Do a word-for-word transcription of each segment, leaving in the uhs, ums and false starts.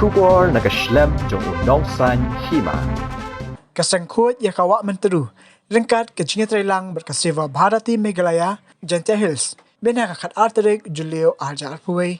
Khubor na ka shlem jong u nongsan hima. Ka seng khuid ïa ka Wah Myntdu ryngkat ka jingïatreilang bad ka Seva Bharati Meghalaya Jaintia Hills mynta ka khatar tarik Jylliew arhajar arphew wei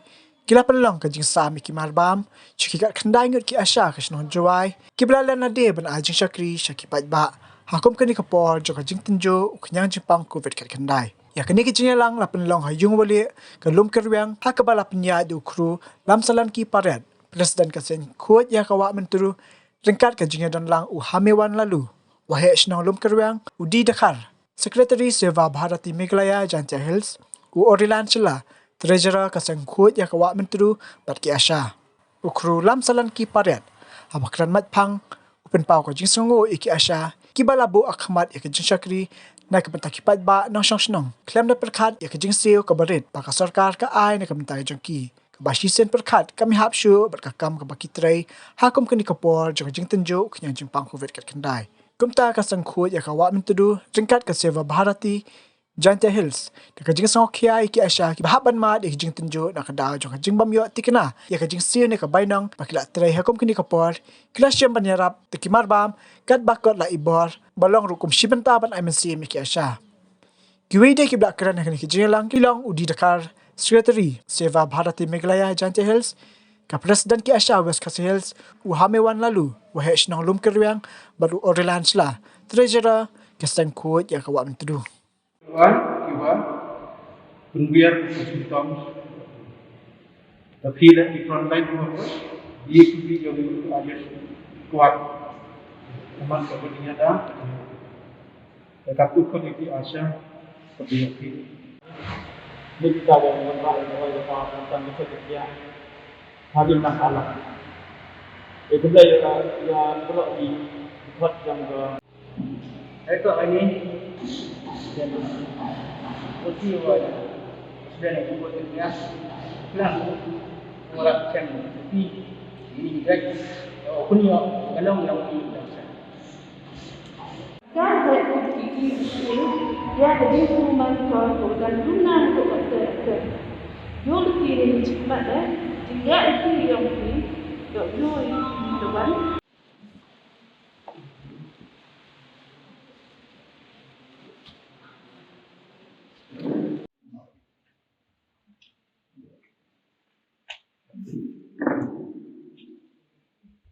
ki la pynlong ka jingsam ïa ki marbam sha ki khatkhyndai ngut ki ASHA ka shnong Jowai kiba la len lade ban ai jingshakri sha ki paidbah ha kum kane ka por jong ka jingtynjuh u khñiang jingpang covid khatkhyndai. Ïa kane ka jingïalang la pynlong ha Ïungwalieh ka Lumkyrwiang ha kaba la pynïaid da u Khru Lamsalanki Pariat, President ka seng khuid ïa ka Wah Myntdu, ryngkat ka jingïadonlang u Hamewan Laloo, Waheh Shnong Lumkyrwiang, u D Dkhar, Secretary Seva Bharati Meghalaya Jaintia Hills, u Orilan Shylla, Treasurer ka seng khuid ïa ka Wah Myntdu bad ki ASHA. U Khru Lamsalanki Pariat haba kren matphang u pynpaw ka jingsngewnguh ïa ki ASHA kiba la buh khmat ïa ka jingshakri na ka bynta ki paidbah nongshong shnong khlem da pyrkhat ïa ka jingsiew kaba rit ba ka sorkar ka ai na ka bynta jong ki, kaba shisien pyrkhat kam ïahap shuh bad ka kam kaba ki trei ha kum kane ka por jong ka jingtynjuh u khñiang jingpang covid khatkhyndai. Kumta ka seng khuid ïa ka Wah Myntdu ryngkat ka Seva Bharati Jaintia Hills da ka jingsngewkhia ïa ki ASHA kiba hap ban mad ïa ka jingtynjuh na ka daw jong ka jingbym ïoh thikna ïa ka jingsiew ne ka bainong ba ki la trei ha kum kane ka por, ki la shim ban ïarap da ki marbam katba kot la i bor ba long ruh kum shi bynta ban ai mynsiem ïa ki ASHA. Kiwei de kiba la kren ha kane ka jingïalang ki long u D Dkhar, Secretary Seva Bharati Meghalaya Jaintia Hills, ka President ki ASHA West Khasi Hills, u Hamewan Laloo, Waheh Shnong Lumkyrwiang, bad u Orilan Shylla, Treasurer ka seng khuid ïa ka Wah Myntdu. Wan kiba pynbiar ka symptoms. Tapi la ki frontline workers, di ki jong ki ayos kuat. Amat ka berdaya dah. Ka tu ko di ASHA ko di ki. Ni kita yang berbuat yang berbuat tentang kita dia. Hadin nak kalah. Itu dia ya ya kalau di buat yang ke. Itu ini. Dan uti wa sudah nak buat dia. Pelan. Orang kan. Ini direct. Punya kalau yang ini. Ka heh ki ki ki ki ïa ka jingpynman ka ka kan duna ka ka ka ka. Ïoh ki ni ni chikmat eh. Jingïa ki ïong ki ka ïoh ki ka ban.